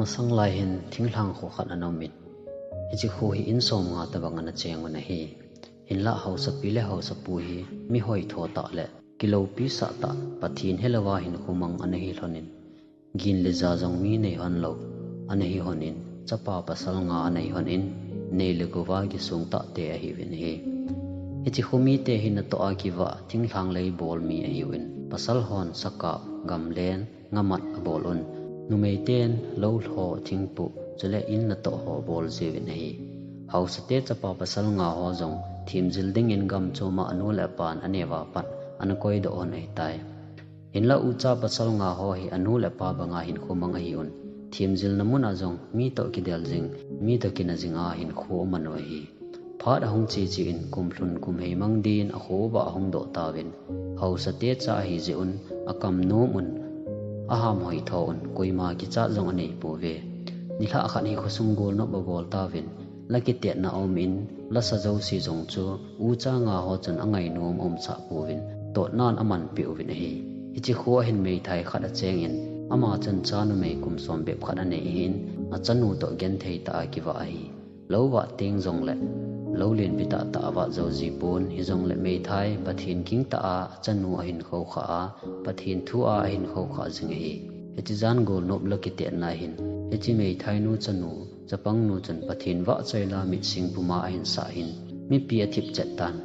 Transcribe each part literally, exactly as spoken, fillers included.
Masang lai hin thinglhang kho khat ana um in, hiche kho hi in som nga tabang ana cheng un ahi. Hinlah haosapi le haosapu hi mi hoitho tah le kilopi sah tah, Pathen helouva hinkho mang ana hi lhon in, gin le ja jong mi nei hon lou ana hi hon in, chapa pasal nga ana hi hon in, nei le gou va kisung tah te ahiuvin ahi. Hiche kho mite hi natoh a kivah thinglhang lei bol mi ahiuvin, pasal hon sakap, gamlen, ngamat abol un. Numei ten lou lho, thingpuh, chule in natoh ho bol jiuvin ahi. Haosate chapa pasal nga ho jong themjil dingin gam chom a anu le apan aneo a pat ana koidoh hon ahitai. Hinlah ucha pasal nga ho hi anu le apa banga hinkho mang ahiuvin, themjilna mun a jong mi toh kidel jing, mi toh kina jing a hinkho aman u ahi. Phat ahung che che in kum lhun kum hei mang din akho uva ahung doh tauvin, haosate cha ahi jeh un, akam nom un, aham hoitho un, koima kichat jong anei pouve. Nilhah khat hi khosung golnop abol tauvin, la kitetna aum in, lasa jouse jong chu ucha nga ho chun angainom aumsah pouvin, totnan amanpeh uvin ahi. Hiche kho a hin meithai khat acheng in, ama chun cha numei kum som bep khat anei ahin, achanu toh genthei tah a kivah ahi. Lou vah teng jongle, lou lenpi tah tah a vah jou ji pon, hijongle meithai Pathen ging tah a achanu ahin khoukhah a, Pathen thu a ahin khoukhah jing ahi. Hiche jan golnop la kitetna hin, hiche meithainu chanu, chapangnu chun Pathen vahchoi la mitsing puma ahin sah hin, mipi athip chet tan.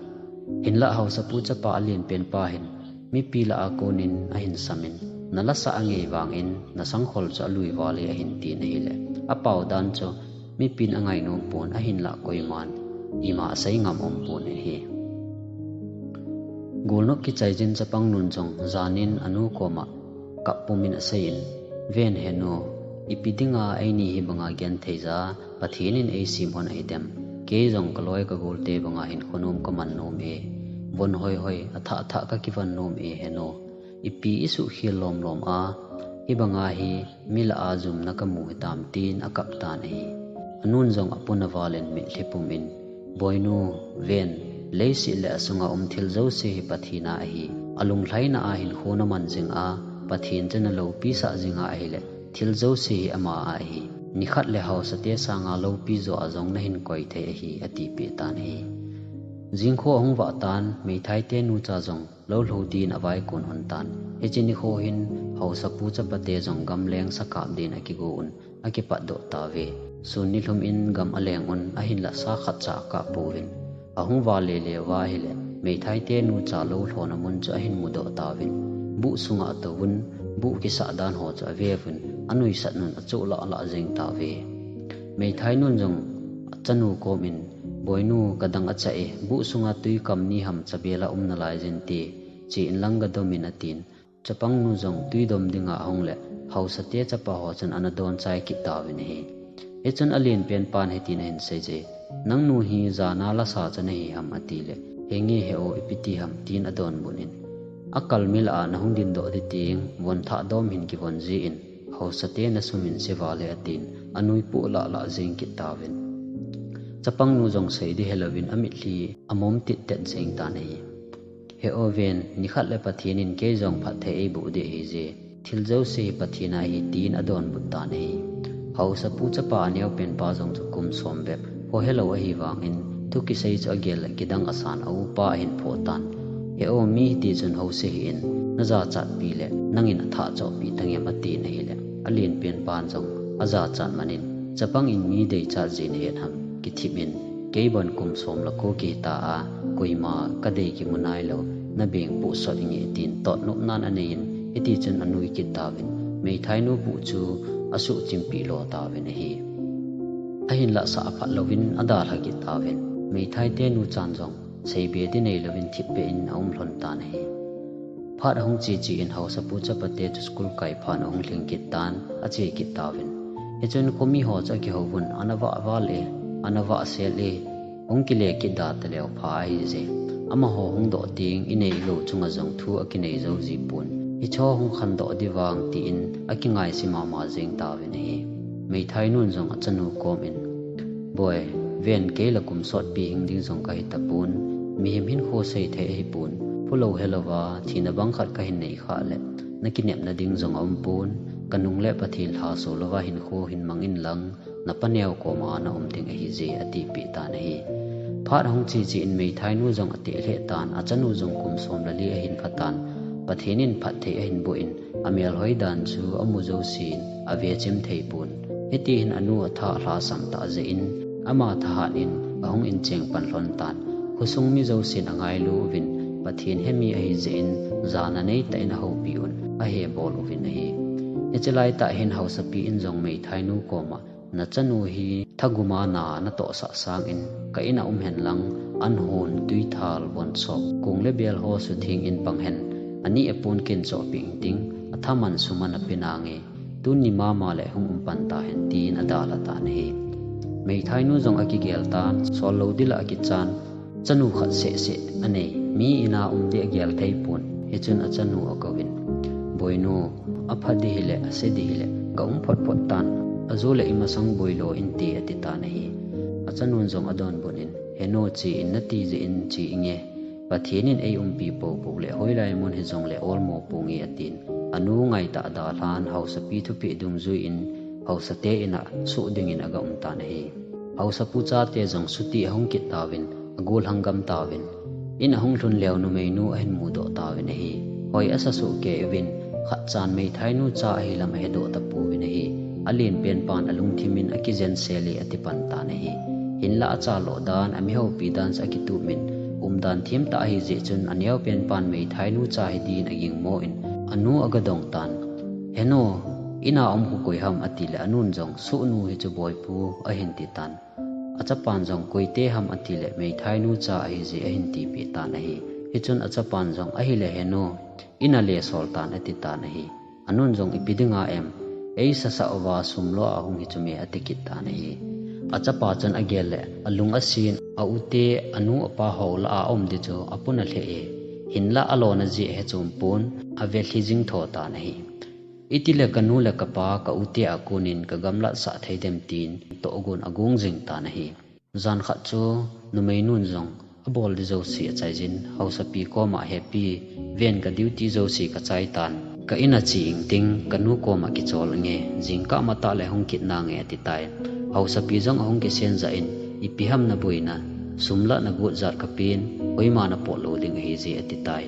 Hinlah haosapu chapa alenpen pa hin, mipi lah a konin ahin samin, na lasah angei vangin, na sangkhol chu alui val e ahin tin ahile, apao dan chu mipin angainom pon, ahinlah koiman ima asei ngam um pon ahi. Golnop kichai jin chapangnun jong janin anu koma kap pumin aseiyin, Ven henu, ipi dinga eini hibanga genthei ja, Pathen in eisem hon ahidem. Kei jong kaloi kagolte banga hinkho nom kaman nom e. Von hoihoi, athah thah kakivon nom e henu. Ipi isuhkhel lomlom a, hibanga hi mi lah a jumna kamu hitam, tin akap tan ahi. Anun jong apun avalin mitlhi pumin, Boinu, ven, leiset le asunga um thil jouse hi Pathen a ahi. Alunglhaina a hinkho naman jing a, Pathen chu naloupi sah jing a ahile, thil jouse hi ama a ahi. Nikhat le haosate sanga loupi jo a jong nahin koi thei ahi, atipeh tan ahi. Jingkho ahung vah tan, meithaite nucha jong lou lhou din avaikon hon tan. Hiche nikho hin haosapu chapate jong gamleng sakap din akigo un, akipatdoh tauve. Sun nilhum in gam aleng un, ahinlah sa khatcha akap pouvin. Ahung val lele uva ahile, meithaite nucha lou lhona mun chu ahin mudoh tauvin. Buh sunga atouvun, buh kisah dan ho chu aveuvin, anuisat nun achoh lah lah jeng tauve. Meithainun jong achanu komin, Boinu, kadang acha e, buh sunga tui kam ni ham chabela um nalai jin te, che inlang gadomin, atin. Chapangnu jong tui dom dinga ahung le, haosate chapa ho chun ana donchai kit tauvin ahi. Hichun alenpen pan hitin ahin seije, Nangnu hi jana lasa chu nahi ham, atile, Henge he o, ipi ti ham, tin adonbut in, Akalmi lah a nahung dindoh ding teng, von thah dom hin kivon jin, haosate nasumin se vale, atin, anuipoh lah lah jeng kit tauvin. Chapangnu jong sei ding helouvin amitlhi amom tittet jeng tan ahi. He o ven, nikhat le Pathen in kei jong phatthei eiboh ding ahije. Thil jouse hi Pathen a ahi, tin adonbut tan ahi. Haosapu chapa aneopen pa jong chu kum som bep ho helou ahivangin, thu kisei chu agel le kidang asan a upa ahin phoh tan. He o, mi hiti chun house hih in, najachatpi le nangin athah chohpeh tangem, atin ahile, alenpen pan jong ajachat manin, Chapang in mi deichat ji nahet ham, kithip in, Kei bon kum som le ko kihita a, koima kadei kimu nailou, nabeng pohsot inge, tin totnopnan aneiyin, hitichun anui kit tauvin, meithainu buh chu asuhchimpeh lo tauvin ahi. Ahinlah sah aphat louvin adalha kit tauvin, meithaite nuchan jong seibe ding neilouvin thipbeh in aum lhon tan ahi. Phat ahung cheche in haosapu chapate chu school kai phat in ahung lhing kit tan, ache kit tauvin. Hichun khomi ho chu akihouvun, ana vah val e, ana vah sel e, hung kile kit da taleu pha ahije. Amaho hung doh teng inei igou chunga jong thu akinei jou ji pon. Hicheho hung khandoh ding vang, tin akingaise mama jeng tauvin ahi. Meithainun jong achanu komin, Boi, ven, kei la kum sotpi hing ding jong kahitapon, mihem hinkho seithei ahipon, phulou helouva thina bang khat kahin nei khah le, nakinepna ding jong aumpon, kanung le Pathen lhaso louva hinkho hin mang inlang, napaneo koma naum ding ahije, atipeh tan ahi. Phat ahung che che in meithainu jong ateh lheh tan, achanu jong kum som le li ahin pha tan, Pathen in phatthei ahin boh in, amelhoi dan chu amu jousen avechim thei pon. Hiti hin anu atha alhasam tah jeh in, ama thahat in ahung incheng pan lhon tan, khosung mi jousen angailu uvin, Pathen hemi ahijeh in, jana neitah in ahoupi un, ahebol uvin ahi. Hiche laitah hin haosapi in jong meithainu koma, nachanu hi thaguma na natohsah sangin, ka in a um henlang, an hon, tuithal, von sop, kong le bel ho sutheng in pang hen, ani apon kin chohpeh inting, athaman suman ape nange, tuni mama le hung um pan tahen, tin adalha tan ahi. Meithainu jong akigel tan, sol lou dila akichan, chanu khat seh seh anei, mi ina um ding agel thei pon, hichun achanu akouvin, Boinu, apha ding hile, ase ding hile, ga um phot phot tan, ajou le imasang boilo inte, ati tan ahi. Achanun jong adonbut in, Henu, che in nati jeh in che inge, Pathen in eiumpi poupou le hoilai mun hijongle olmo ponge, atin, anu ngaitah adalhan, haosapi thupeh dungjui in, haosate in a soh dingin aga um tan ahi. Haosapu chate jong suti ahung kit tauvin, agolhang gam tauvin, in ahung lhun leu numeinu ahin mudoh tauvin ahi. Hoi asa soh kei uvin, khatchan meithainu cha ahi lam ahedoh tapouvin ahi. Alenpen pan alungthim in akijen sel e ati pan tan ahi. Hinla achaloh dan, amihoupi dan chu akitup in, umdan thim tah ahijeh chun aneopen pan meithainu cha hidin agingmo in, anu aga dong tan. Henu, ina um khu koi ham, atile anun jong, Sohnu hichu boipu, ahin ti tan. Achapan jong, Koite ham, atile meithainu cha ahije, ahin tipeh tan ahi. Hichun achapan jong, Ahile henu, ina le sol tan, ati tan ahi. Anun jong, Ipi dinga em, eisasah uva sum lo a hung hichu me, ati kit tan ahi. Achapa chun agel le, alung asen, aute, anu apa ho lah a aum ding chu apuna lheh e. Hinla alona jeh ahe chom pon, avelhi jing tho tan ahi. Itile kanu le kapa, ka ute a konin kagamlatsah thei dem, tin tohgon agong jing tan ahi. Jan khat chu numeinun jong abol ding jouse achaijin, haosapi koma, Hepi, ven, ka duty jouse kachai tan, ka in a che inting, kanu koma kichol inge, jingkah matah le hung kit nange, ati tai. Haosapi jong ahung kisen jah in, Ipi ham naboina, sum la nagot jat kapen, koima napot lou ding ahije, ati tai.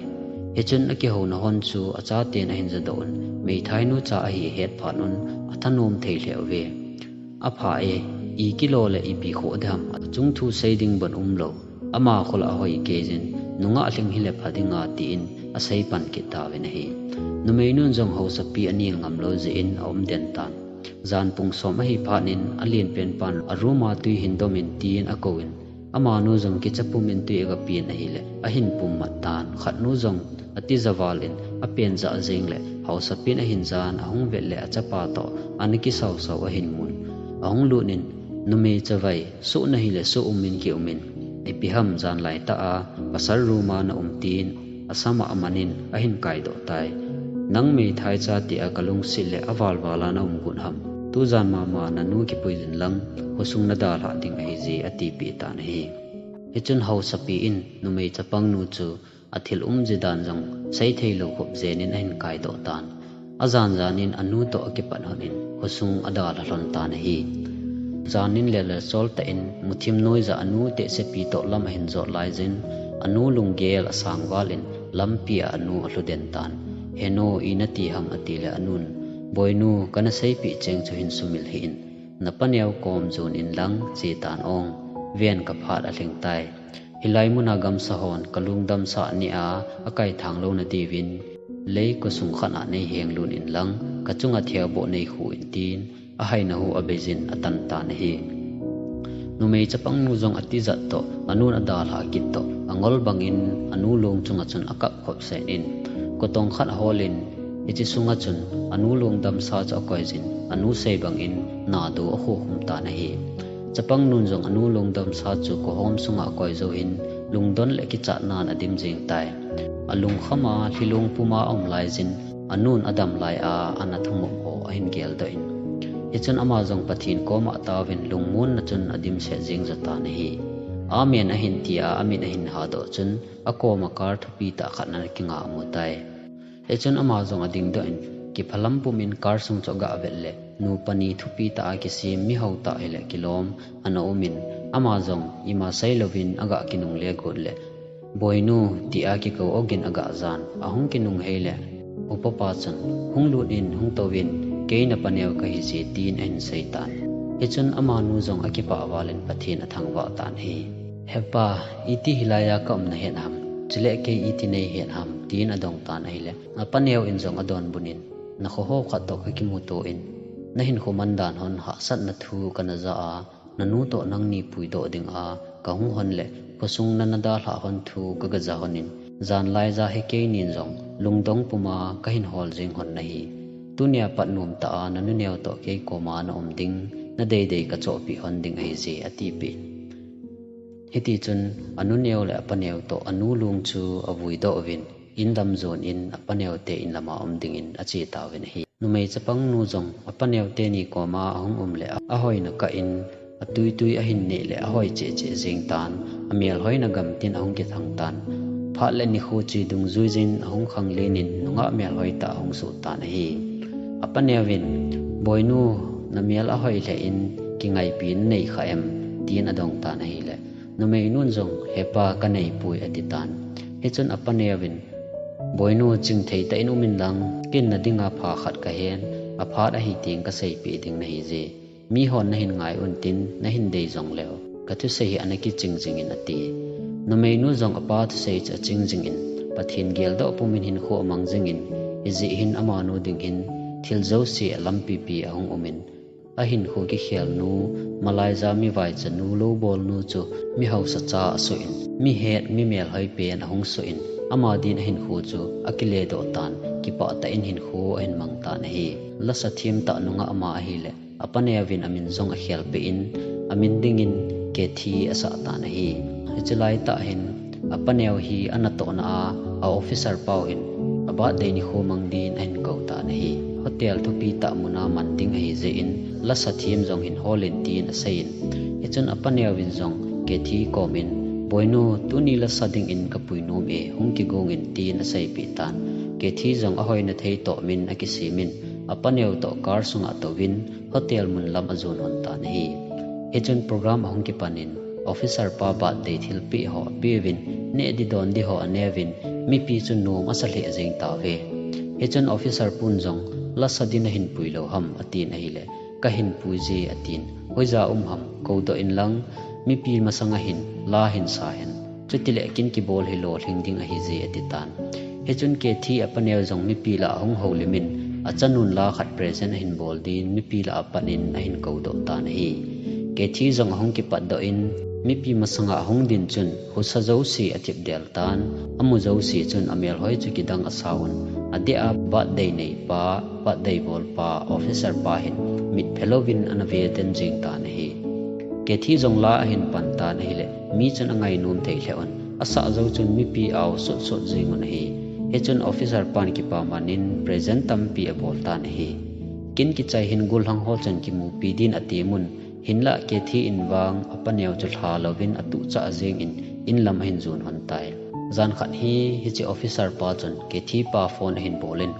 Hichun akihouna hon chu achaten ahin jadoh un, meithainu cha ahi ahet phat un, athanom thei lheh uve. Apha e, ikilo le ipi khoh ding ham, achung thu sei ding bon umlou. Ama khola ahoi keijin, nungah lhing hile pha dinga, tin asei pan kit tauvin ahi. Numeinun jong haosapi anel ngam lou jeh in aum den tan. Jan pung som ahi phat in, alenpen pan a room a tui hin dom in, tin akouvin, amanu jong kicha pum in tui aga pen ahile, ahin pum mat tan. Khatnu jong atija val in, apen jah jeng le, haosapin ahin jan, ahung vet le, achapa toh ana kisausau ahin mun. Ahung lut in, Numei chavai, soh nahile soh um in kium in, ipi ham, jan laitah a pasal room a naum, tin asama amanin ahin kaidoh tai. Nang meithai cha, tia kalungset le avalval a naum got ham. Tujan mama nanu kipuijin lang, khosung nadalhah ding ahije, atipeh tan ahi. Hichun haosapi in numei chapangnu chu athil umji dan jong seithei lou khop jen in ahin kaidoh tan. Ajan jan in anu toh akipat hon in khosung adalha lhon tan ahi. Jan in lel le chol tah in muthim noija anu tehsepi toh lam ahin jot laijin, anu lunggel asang val in lampi a anu alhu den tan. Henu, ina ti ham, atile anun, Boinu, kana seipeh cheng chu hin sumil hih in, napaneo kom jon in lang che tan o, ven, kaphat alhing tai. Hilai muna gamsa hon kalungdamsah nia akaithang louna diuvin, lei khosung khat a neiheng lut in lang, kachunga theoboh neikhu in, tin ahaina hu abeijin atan tan ahi. Numei chapangnu jong atijat toh, anun adalhah kit toh, angol bangin anu long chunga chun akap khop sen in, kotong khat ahol in, hiche sunga chun anu lungdamsa chu akoijin, anu sei bangin nado akhokhum tan ahi. Chapangnun jong anu lungdamsa chu kohom sunga akoi jou hin, lungdon le kichatnan adim jeng tai. Alungkhama lhilung puma aum laijin, anun adam lai a ana thumop ho ahin geldoh in, hichun ama jong Pathen koma ataovin lungmonna chun adimset jeng jo tan ahi. Amen ahin tia amit ahin hadoh chun, akoma car thupi tah khat ana kinga amu tai. Hichun ama jong adingdoh in, Kiphalam pumin car sung chu agah vet le, nu pani thupi tah a kisem, mihao tah hile kilom ana umin, ama jong ima seilouvin agah kinungle got le, "Boinu," tia kikou ogin agah jan, ahung kinunghei le, upapa chun, "Hung lut in, hung touvin, kei na paneo kahi je," tin ahin seitan. Hichun amanu jong akipah valin Pathen athangvah tan ahi. "Hepa, iti hilaiya ka um nahet ham? Chule kei iti neihet ham?" tin adong tan ahile, apaneo in jong adonbut in, "Nakho ho khat toh kakimuto in, nahinkho mandan hon hahsatna thu kana ja a, nanu toh nangni puidoh dinga kahung hon le, khosung nana dalhah hon thu kaga ja hon in, janlai ja hi keinin jong lungdong puma kahin hol jing hon nahi. Tunia pat nomtah a nanu neo toh kei koma na um ding, nadeidei kachohpeh hon ding ahi je," atipeh in. Hitichun anu neo le apaneo toh anu lung chu avuidoh uvin, in lam jon in apaneo te in lama um dingin ache tauvin ahi. Numei chapangnu jong apaneo teni koma ahung um le ahoina kah in, atuitui ahin neh le ahoi chehcheh jeng tan, amelhoina gamtin ahung kithang tan. Phat le nikho che dungjuijin ahung khanglen in nungah melhoi tah ahung soh tan ahi. Apaneo vin, "Boinu, namel ahoi lheh in kingaipi nanei kha em?" tin adong tan ahile, numeinun jong, "Hepa, kaneipoi," ati tan. Hichun apaneo vin, "Boinu, chingthei tah in um inlang, kin nadinga pha khat kahen, aphat ahi teng kaseipeh ding nahi je. Mihon nahin ngai untin, nahin dei jongleu, kathusei hi ana kiching jingin," ati. Numeinu jong apa thusei chu aching jingin, Pathen geldoh pumin hinkho amang jingin, hijeh hin amanu ding hin thil jouse alampipi ahung umin, ahinkho kikhelnu, malaija mivaichanu, loubolnu chu mihaosacha asoh in, mihet, mimelhoi pen ahung soh in, ama din ahinkho chu akiledoh tan, kipah tah in hinkho ahin mang tan ahi. Lasa themtah nungah ama ahile, apaneo vin amin jong akhelpeh in, amin dingin Kathy asah tan ahi. Hiche laitah hin, apaneo hi anatohna a, a officer pau hin, a birthday nikho mang din ahin kou tan ahi. Hotel thupitah muna man ding ahijeh in, lasa them jong hin holin tin aseiyin. Hichun apaneo vin jong Kathy komin, Boinu, tuni lasa dingin kapui nom e, hung kigongin tin aseipeh tan. Kathy jong ahoina thei toh min akisemin, apaneo toh car sunga atouvin, hotel mun lam ajon lhon tan ahi. Hichun program ahung kipanin, officer pa birthday thilpeh ho apeuvin, neh di don di ho aneuvin, mipi chu nom asa lheh jeng tauve. Hichun officer pun jong, lasa din nahin pui lou ham, atin ahile, kahin puije, atin, hoija um ham, koudoh inlang, mipi masanga hin, la hin sa hen. Chutile kin kibol hi lolhing ding ahije, ati tan. Hichun Kathy apaneo jong mipi lah ahung houlimin, achanun la khat present ahin bol din, mipi lah apanin ahin koudoh tan ahi. Kathy jong ahung kipatdoh in, mipi masanga ahung din chun, husa jouse athipdel tan, amu jouse chun amelhoi chu kidang asauvin, adeh a birthday neipa, birthday bolpa, officer pa hin, mitphe louvin ana veten jeng tan ahi. Kathy jong la ahin pan tan ahile, mi chun angainom thei lheh un, asah jou chun mipi ao sotsot jengun ahi. Hichun officer pan kipaman in present tampi abol tan ahi. Kin kichai hin gollhang ho chun kimupi din atemun, hinlah Kathy in vang apaneo chu lha louvin atuhchah jengin, in lam ahin jon lhon tai. Jan khat hi, hiche officer pa chun Kathy pa phone ahin bolin,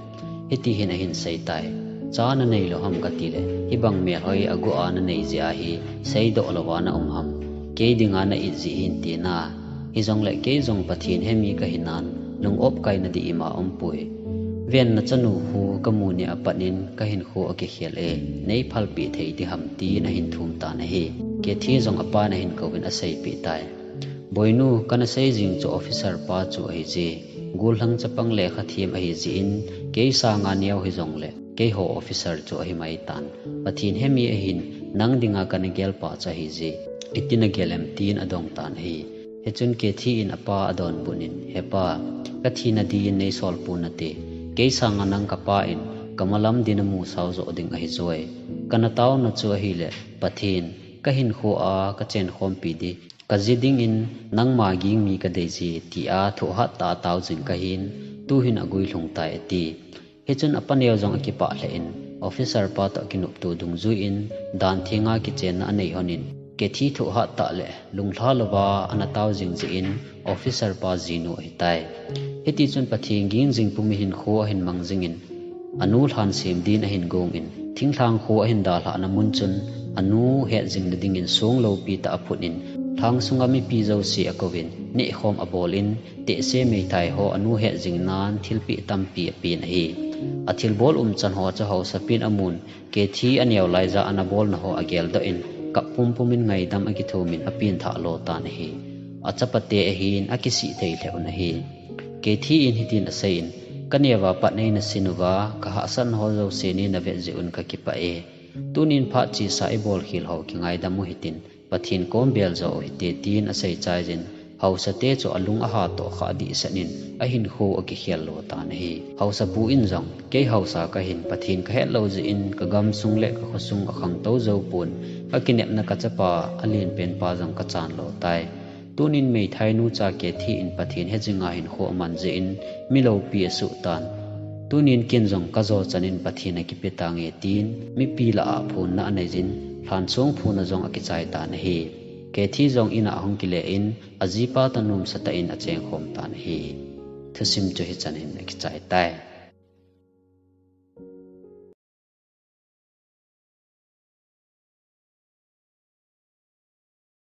hiti hin ahin seitai. Cha nanei lou ham katile, hibang melhoi aguh a nanei jeh ahi, seidoh louva naum ham? Kei dinga na-it jeh hin tina. Hijongle kei jong Pathen hemi kahinan, lung-op kaina ding ima umpoi. Ven, nachanu khu kamu ni apat in kahinkho akikhel e, neiphalpeh thei ding ham, tin ahin thum tan ahi. Kathy jong apan ahin kouvin aseipeh tai. Boinu, kana sei jing chu officer pa chu ahije, gollhang chapang lekha them ahijeh in, kei sanga neo hijongle, keiho officer chu ahimai tan. Pathen hemi ahin, nang dinga kana gelpa chu ahije, iti nagel em, tin adong tan ahi. Hichun Kathy in apa adonbut in, Hepa, kathina din neisol ponate, kei sanga nang kapa in, kamalam din namusao joh ding ahijoi. Kana taona chu ahile, Pathen, kahinkho a kachenkhompi ding, kaji dingin nangma ging mi kadeije, tia thohhat tah a tao jing kahin, tuhin aguilhung tai, ati. Hichun apaneo jong akipah lheh in, officer pa toh kinopto dungjuiyin, danthenga kichenna anei lhonin, Kathy thohhat tah le lunglha louva ana tao jing jeh in, officer pa jinu ahitai. Hitichun Pathen ging jing pumin hinkho ahin mang jingin, Anu lhan sem din ahin gong in, thinglhang kho ahin dalhah na mun chun, anu het jing na dingin song lopi tah aphut in, lhang sunga mipi jouse akouvin, nehkhom abol in, tehse meithai ho anu het jing nan thilpeh tampi apen ahi. Athilbol umchan ho chu hausapin amun, Kethi aneo laija ana bolna ho ageldoh in, kap pumpum in ngaidam akithum in apen thah lo tan ahi. Achapate ahin akisih thei lheh un ahi. Kethi in hitin asei in, kaneo a pat nei nasin uva, kahahsatna ho jouse nei navet jeh un kakipah e. Tunin phat chesa ibol khel ho kingaidam u hitin, Pathen kom bel jo u hite tin asei chai jin, hausate chu alung aha toh kha dihset in, ahinkho akikhel lo tan ahi. Hausapu in jong, kei hausa kahin, Pathen kahet lo jeh in, kagamsung le kakhosung akhangtou jou pon, kakinepna kachapa, alenpen pa jong kachan lo tai. Tunin meithainu cha Kethi in Pathen hejinga hinkho aman jeh in, mi loupi asuh tan. Tunin ken jong kajo chan in Pathen akipe tange tin, mipi lah a phonna anei jin, lhansong phonna jong akichai tan ahi. Kethi jong in a ahung kile in, ajipa toh nomsa tah in achengkhom tan ahi. Thusim chu hichan in akichai tai.